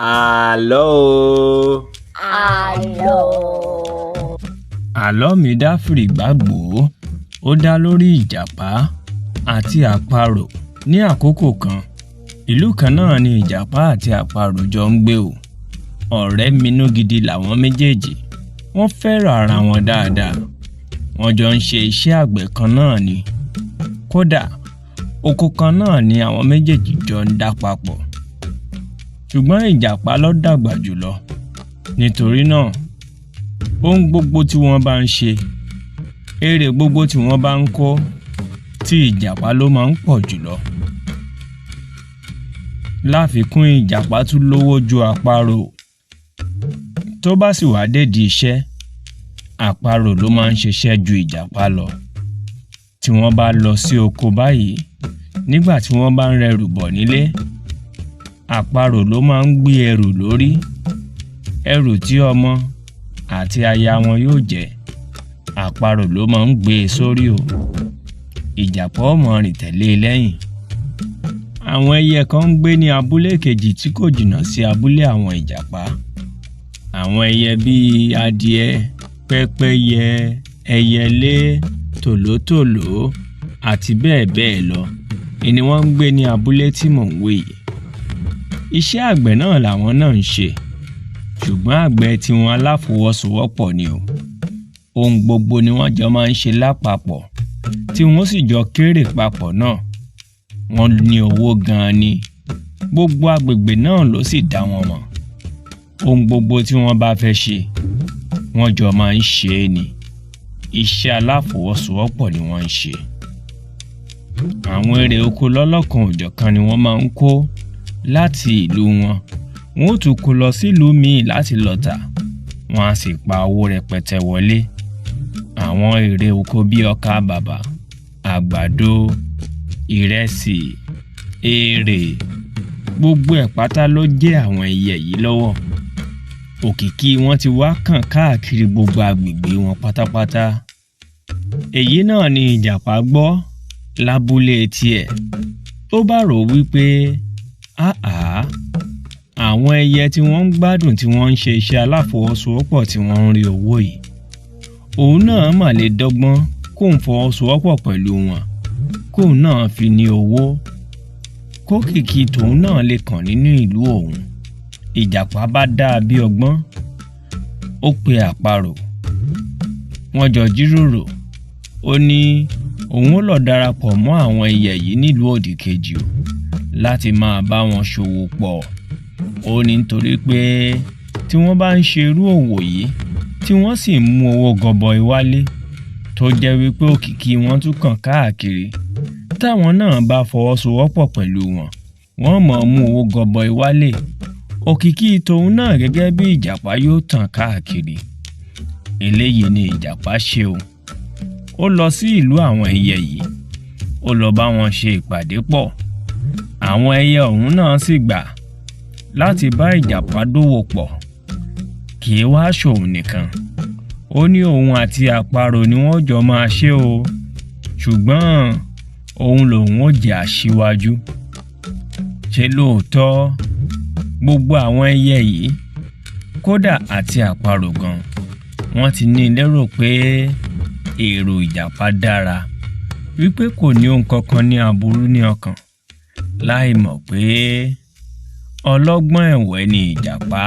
Àlọ́ o. Àlọ́. Àlọ́ mi dá fìrìgbàgbó. Ó dá lórí ìjàpá àti àparò ní àkókò kan. Ìlú kan náà ni ìjàpá àti àparò jọ ń gbé o. Ọ̀rẹ́ minú gidi làwọn méjèèjì. Wọ́n fẹ́ràn ara wọn dáadáa. Wọ́n jọ ń ṣe iṣẹ́ àgbẹ̀ kan náà ni. Kódà, oko kan náà ni àwọn méjèèjì jọ ń dá papọ̀. Ṣùgbọ́n ìjàpá ló dàgbà jùlọ. Nítorí náà, ohun gbogbo tí wọ́n bá ń ṣe, èrè gbogbo tí wọ́n bá ń kó, tí ìjàpá ló máa ń pọ̀ jùlọ. Láfikún, ìjàpá tún lówó ju àparò. Tó bá sì wá dédìí iṣẹ́, àparò ló máa ń ṣiṣẹ́ ju ìjàpá lọ. Tí wọ́n bá lọ sí oko báyìí, nígbà tí wọ́n bá ń rẹrù bọ̀ nílé, àparò ló máa ń gbé ẹrù lórí. Ẹrù tí ọmọ àti aya wọn yóò jẹ, àparò ló máa ń gbé e sórí o. Ìjàpá ó máa rìn tẹ̀lé e lẹ́yìn. Àwọn ẹyẹ kan ń gbé ní abúlé kejì tí kò jìnnà sí abúlé àwọn ìjàpá. Àwọn ẹyẹ bíi adìẹ, pẹ́pẹ́yẹ, ẹyẹlé, tòlótòló àti bẹ́ẹ̀ bẹ́ẹ̀ lọ ni wọ́n ń gbé ní abúlé tí mò ń wí yìí. Iṣẹ́ àgbẹ̀ náà làwọn náà ń ṣe, ṣùgbọ́n àgbẹ̀ tiwọn aláfọwọ́sowọ́pọ̀ ni o. Ohun gbogbo ni wọ́n jọ máa ń ṣe lápapọ̀, tí wọ́n sì jọ kéré papọ̀ náà. Wọ́n ní owó gan-an ni. Gbogbo agbègbè náà ló sì dá wọn mọ̀. Ohun gbogbo tí wọ́n bá fẹ́ ṣe, wọ́n jọ máa ń ṣe é ni. Iṣẹ́ aláfọwọ́sowọ́pọ̀ ni wọ́n ń ṣe. Àwọn èrè oko lọ́lọ́kan òjọ̀kan ni wọ́n máa ń kó láti ìlú wọn. Wọ́n ó tún kó lọ sílùú míì láti lọ tà. Wọ́n á sì pa owó rẹpẹtẹ wọlé. Àwọn èrè oko bíi ọkà bàbà, àgbàdo, ìrẹsì, èrè, gbogbo ẹ̀ pátá ló jẹ́ àwọn ẹyẹ yìí lọ́wọ́. Òkìkí wọn ti wá kàn káàkiri gbogbo agbègbè wọn pátápátá. Èyí náà ni ìjàpá gbọ́ lábúlé tiẹ̀. Tó bá rò wípé, àá, àwọn ẹyẹ tí wọ́n ń gbádùn tí wọ́n ń ṣe iṣẹ́ aláfọwọ́sowọ́pọ̀ tí wọ́n ń rí owó yìí, òun náà mà lè dọ́gbọ́n kóun fọwọ́sowọ́pọ̀ pẹ̀lú wọn, kóun náà fi ní owó, kókìkí tòun náà lè kàn nínú ìlú òun. Ìjàpá bá dáa bí ọgbọ́n, ó pe àparò. Wọ́n jọ jíròrò. Ó ní òun ó lọ darapọ̀ mọ́ àwọn ẹyẹ yìí nílùú òdì kejì o, láti máa bá wọn ṣòwò pọ̀. Ó ní nítorí pé tí wọ́n bá ń ṣe irú òwò yìí, tí wọ́n sì ń mú owó gọbọi wálé, tó jẹ́ wípé òkìkí wọn tún kàn káàkiri, táwọn náà bá fọwọ́sowọ́pọ̀ pẹ̀lú wọn, wọ́n máa mú owó gọbọi wálé. Òkìkí tòun náà gẹ́gẹ́ bí ìjàpá yóò tàn káàkiri. Eléyìí ni ìjàpá ṣe o. Ó lọ sí ìlú àwọn ẹyẹ yìí. Ó lọ bá wọn ṣe ìpàdé pọ̀. Àwọn ẹyẹ ọ̀hún náà sì gbà láti bá ìjàpá dòwò pọ̀. Kì í wá ṣòun nìkan. Ó ní òun àti àparò ni wọ́n jọ máa ṣe o. Ṣùgbọ́n òun lòun ó jẹ́ aṣíwájú. Ṣé lóòótọ́ gbogbo àwọn ẹyẹ yìí, kódà àti àparò gan, wọ́n ti ní lérò pé èrò ìjàpá dára, wípé kò ní ohun kankan ní aburú ní ọkàn, láì mọ̀ pé ọlọ́gbọ́n ẹ̀wẹ́ ni ìjàpá.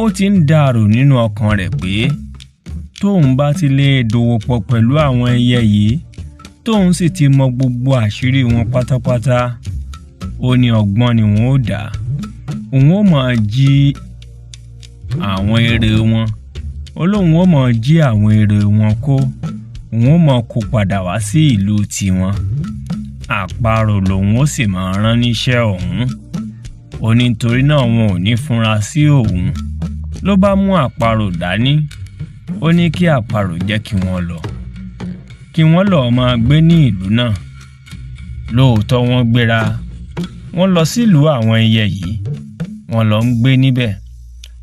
Ó ti ń dàrò nínú ọkàn rẹ̀ pé tóun bá ti lè dòwò pọ̀ pẹ̀lú àwọn ẹyẹ yìí, tóun sì ti mọ gbogbo àṣírí wọn pátápátá, ó ní ọgbọ́n ni wọn ó dá. Òun ó máa jí àwọn èrè wọn. Ó lóun ó máa jí àwọn èrè wọn kó. Òun ó máa kó padà wá sí ìlú tiwọn. Àparò lòun ó sì máa rán níṣẹ́ ọ̀hún. Ó ní nítorí náà wọn ò ní fúnra sí òun. Ló bá mú àparò dání. Ó ní kí àparò jẹ́ kí wọ́n lọ, kí wọ́n lọ máa gbé ní ìlú náà. Lóòótọ́ wọ́n gbéra. Wọ́n lọ sílùú àwọn ẹyẹ yìí. Wọ́n lọ ń gbé níbẹ̀.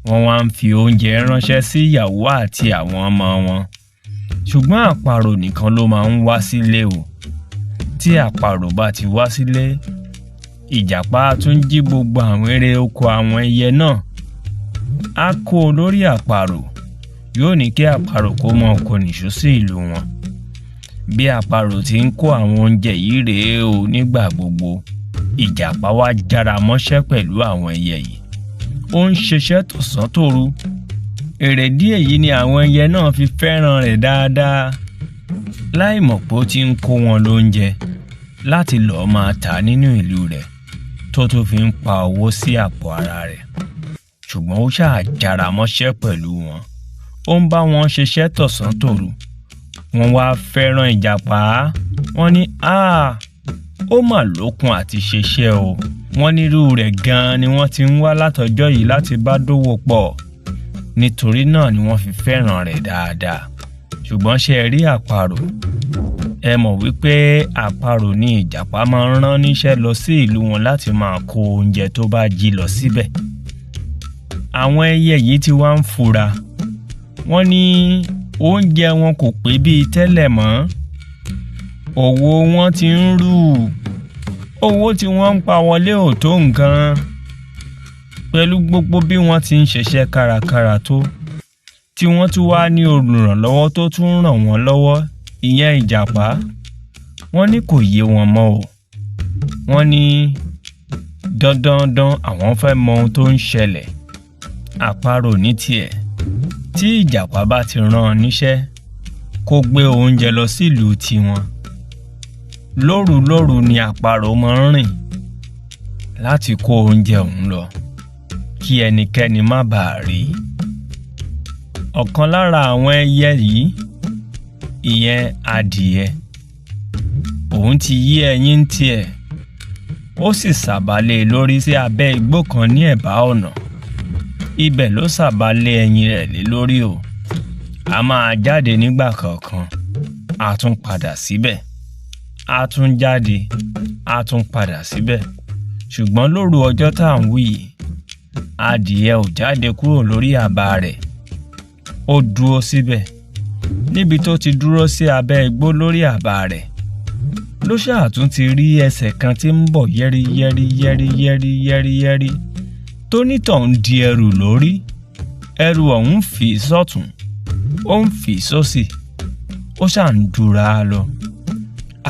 Wọ́n wá ń fi oúnjẹ ránṣẹ́ sí ìyàwó àti àwọn ọmọ wọn. Ṣùgbọ́n àparò nìkan ló máa ń wá sílé o. Tí àparò bá ti wá sílé, Ìjàpá tún jí gbogbo àwọn eré oko àwọn ẹyẹ náà, á kó o lórí àparò, yóò ní kí àparò kó mọ kó nìṣó sí ìlú wọn. Bí àparò ti ń kó àwọn oúnjẹ yìí rèé o nígbà gbogbo. Ìjàpá wá jára mọ́ṣẹ́ pẹ̀lú àwọn ẹyẹ yìí, ó ń ṣiṣẹ́ tọ̀sán tòru. Èrèdí èyí ni àwọn ẹyẹ náà fi fẹ́ràn rẹ̀ dáadáa, láì mọ̀ pé ó ti ń kó wọn lóúnjẹ láti lọ́ọ́ máa tà nínú ìlú rẹ̀, tó tún fi ń pa owó sí àpò ara rẹ̀. Ṣùgbọ́n ó ṣáà jára mọ́ṣẹ́ pẹ̀lú wọn, ó ń bá wọn ṣiṣẹ́ tọ̀sán tòru. Wọ́n wá fẹ́ràn Ìjàpá, wọ́n ní ó mà lókun àti ṣiṣẹ́ o. Wọ́n nírú rẹ̀ gan-an ni wọ́n ti ń wá látọjọ́ yìí láti bá dówò pọ̀, nítorí náà ni wọ́n fi fẹ́ràn rẹ̀ dáadáa. Ṣùgbọ́n ṣe ẹ rí àparò, ẹ mọ̀ wípé àparò ni Ìjàpá máa ń rán níṣẹ́ lọ sí ìlú wọn láti máa kó oúnjẹ tó bá jí lọ síbẹ̀. Àwọn ẹyẹ yìí ti wá ń fura, wọ́n ní oúnjẹ wọn kò pé bíi tẹ́lẹ̀ mọ́, owó wọn ti ń rú, owó tí wọ́n ń pa wọlé ò tó nǹkan. Pẹ̀lú gbogbo bí wọ́n ti ń ṣiṣẹ́ kárakára tó, tí wọ́n tún wá ní olùrànlọ́wọ́ tó tún ràn wọ́n lọ́wọ́, ìyẹn Ìjàpá, wọ́n ní kò yé wọn mọ́ o. Wọ́n ní dandandan àwọn fẹ́ mọ ohun tó ń ṣẹlẹ̀. Àparò ní tiẹ̀, tí Ìjàpá bá ti rán an níṣẹ́ kó gbé oúnjẹ lọ sílùú tiwọn, lóru lóru ni àparò máa ń rìn láti kó oúnjẹ òun lọ kí ẹnikẹ́ni má bàa rí i. Ọ̀kan lára àwọn ẹyẹ yìí, ìyẹn adìyẹ, òun ti yí ẹyin tiẹ̀, ó sì sàbálẹ̀ lórí sí abẹ́ igbó kan ní ẹ̀bá ọ̀nà. Ibẹ̀ ló sàbálẹ̀ ẹyin rẹ̀ lé lórí o. A máa jáde nígbà kọ̀ọ̀kan, a tún padà síbẹ̀, a tún jáde, a tún padà síbẹ̀. Ṣùgbọ́n lóru ọjọ́ tá à ń wí yìí, adìyẹ ò jáde kúrò lórí àbá rẹ̀, ó dúró síbẹ̀. Níbi tó ti dúró sí abẹ́ igbó lórí àbá rẹ̀, ló ṣáà tún ti rí ẹsẹ̀ kan tí ń bọ̀ yẹ́rí yẹ́rí yẹ́rí yẹ́rí yẹ́rí yẹ́rí, tónítọ̀ ń di ẹrù lórí. Ẹrù ọ̀hún fì sọ́tún, ó ń fì sósì, ó ṣáà ń dúra lọ.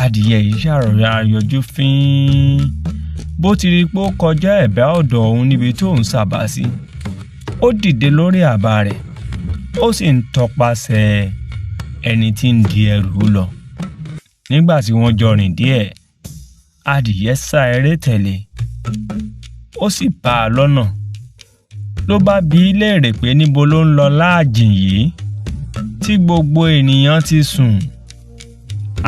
Adìyẹ yìí ṣàròyà yọjú fín. Bó ti rí pé ó kọjá ẹ̀bá ọ̀dọ̀ òun níbi tó ń sàbà sí, ó dìde lórí àbá rẹ̀, ó sì ń tọpasẹ̀ ẹni tí ń di ẹrù lọ. Nígbà tí wọ́n jọ rìn díẹ̀, adìyẹ sá eré tẹ̀lé, ó sì bá a lọ́nà. Ló bá bi í léèrè pé níbo ló ń lọ láàjìn yìí tí gbogbo ènìyàn ti sùn.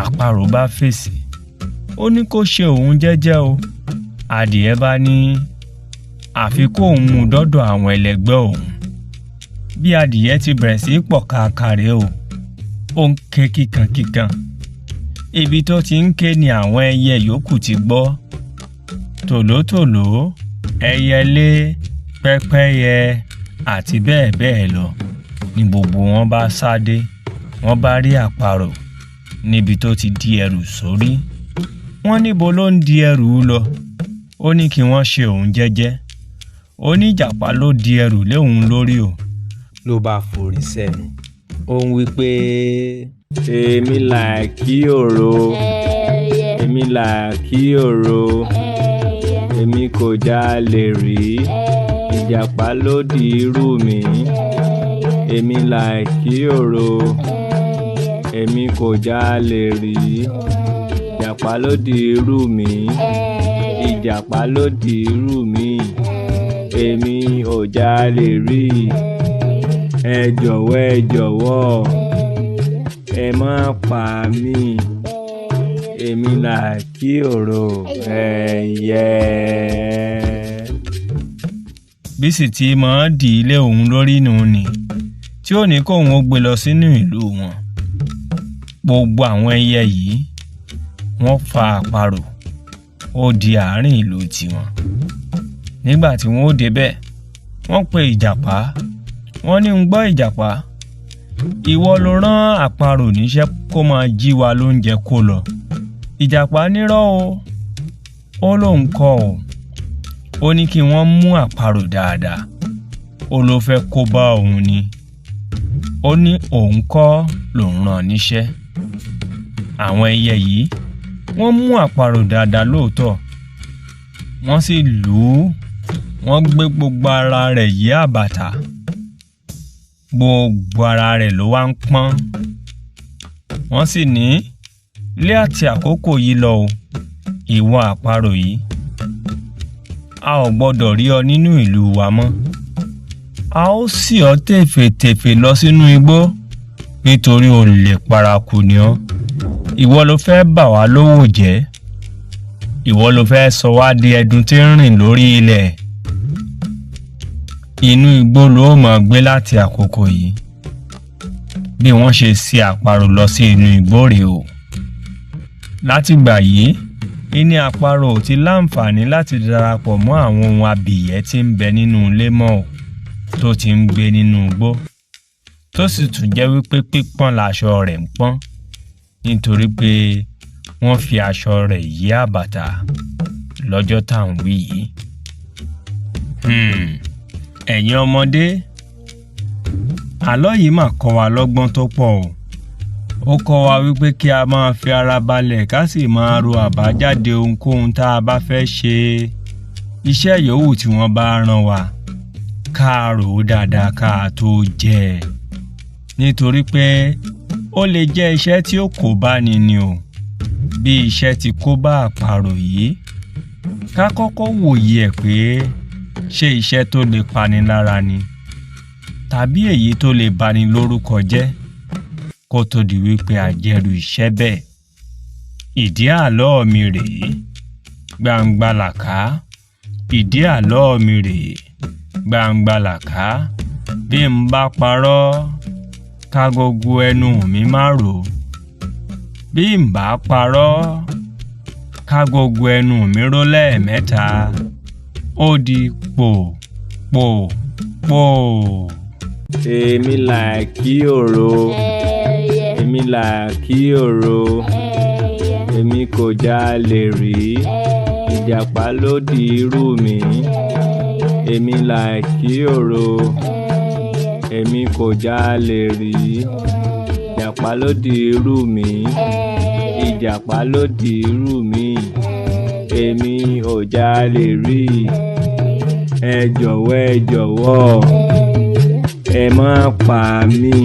Àparò bá fèsì, ó ní kó ṣe òun jẹ́jẹ́ o. Adìyẹ bá ní àfi kóun mú dọ́dọ̀ àwọn ẹlẹgbẹ́ òun. Bí adìyẹ ti bẹ̀rẹ̀ sí pọ̀ káàkiri o, ó ń ké kíkankíkan. Ibi tó ti ń ké ni àwọn ẹyẹ yòókù ti gbọ́. Tòlótòló, ẹyẹlé, pẹ́pẹ́yẹ àti bẹ́ẹ̀ bẹ́ẹ̀ lọ ni gbogbo wọn bá sáde. Wọ́n bá rí àparò níbi tó ti di ẹrù sórí. Wọ́n níbo ló ń di ẹrù lọ? Ó ní kí wọ́n ṣe òun jẹ́jẹ́. Ó ní Ìjàpá ló di ẹrù lé òun lórí o. Ló bá forí sẹ́nu, ó ń wí pé èmi là kí òro, èmi là kí òro, èmi kò jalè rí, Ìjàpá ló di irú mi. Èmi là kí òro, èmi kò jalè rí, Ìjàpá ló di irú mi. Ìjàpá ló di irú mi, èmi ò jalè rí. Ẹ jọ̀wọ́, ẹ jọ̀wọ́, ẹ má pa mí, èmi là kí òro ẹyẹ. Bí sì ti máa ń dì í lé òun lórí nù ni, tí ó ní kóun ó gbé lọ sínú ìlú wọn. Gbogbo àwọn ẹyẹ yìí wọ́n fa àparò, ó di àárín ìlú tiwọn. Nígbà tí wọ́n ó débẹ̀, wọ́n pe Ìjàpá, wọ́n ní ń gbọ́ Ìjàpá, ìwọ ló rán àparò níṣẹ́ kó máa jí wa lóúnjẹ kó lọ. Ìjàpá nírọ́ o, ó lóun kọ́ o. Ó ní kí wọ́n mú àparò dáadáa, ó ló fẹ́ kó bá òun ni. Ó ní òun kọ́ lòun rán níṣẹ́. Àwọn ẹyẹ yìí wọ́n mú àparò dáadáa lóòótọ́, wọ́n sì lù ú, wọ́n gbé gbogbo ara rẹ̀ yí àbàtà, gbogbo ara rẹ̀ ló wá ń pọ́n. Wọ́n sì ní lé àti àkókò yìí lọ o, ìwọ àparò yìí, a ò gbọ́dọ̀ rí ọ nínú ìlú wa mọ́. A ó sì ọ́ tèfètèfè lọ sínú igbó nítorí olè paraku ni ọ́. Ìwọ ló fẹ́ bà wá lówó jẹ́, ìwọ ló fẹ́ sọ wá di ẹdun tí ń rìn lórí ilẹ̀. Inú igbó ló máa gbé láti àkókò yìí. Bí wọ́n ṣe ṣì àparò lọ sí inú igbó rèé o. Látìgbà yìí ìní àparò ò ti láǹfààní láti darapọ̀ mọ́ àwọn ohun abìyẹ́ tí ń bẹ nínú ilé mọ́ o, tó ti ń gbé nínú igbó, tó sì tún jẹ́ wípé pípọ́n laṣọ rẹ̀ ń pọ́n, nítorí pé wọ́n fi aṣọ rẹ̀ yí àbàtà lọ́jọ́ tá à ń wí yìí. Ẹ̀yin ọmọdé, àlọ́ yìí mà kọ́ wa lọ́gbọ́n tó pọ̀ o. Ó kọ́ wa wípé kí a máa fi ara balẹ̀ ká sì máa ro àbájáde ohunkóhun tá a bá fẹ́ ṣe. Iṣẹ́ yòówù tí wọ́n bá rán wa, ká rò ó dáadáa ká tó jẹ ẹ́. Nítorí pé ó lè jẹ́ iṣẹ́ tí ó kó bá ni ni o, bí iṣẹ́ ti kó bá àparò yìí. Ká kọ́kọ́ wòye ẹ̀ pé ṣé iṣẹ́ tó lè pani lára ni tàbí èyí tó lè bani lórúkọ jẹ́, kó tó di wípé a jẹ́rú iṣẹ́ bẹ́ẹ̀. Ìdí àlọ́ mi rèé, gbangba làká. Ìdí àlọ́ mi rèé, gbangba làká. Bí n bá parọ́, ká gbogbo ẹnu mi má rò. Bí n bá parọ́, ká gbogbo ẹnu mi ró lẹ́ẹ̀mẹ́ta. Ó di pò pò pò. Èmi là kí òro, èmi là kí òro, èmi kò jalè rí, ìjàpá ló di irú mi. Èmi là kí òro, èmi kò jalè rí, ìjàpá ló di irú mi. Ìjàpá ló di irú mi, èmi ò jalè rí. Ẹ jọ̀wọ́, ẹ jọ̀wọ́, ẹ má pa mí.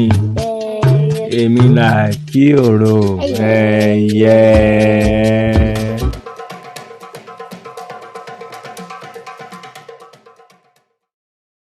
Èmi là kí òro ẹyẹ.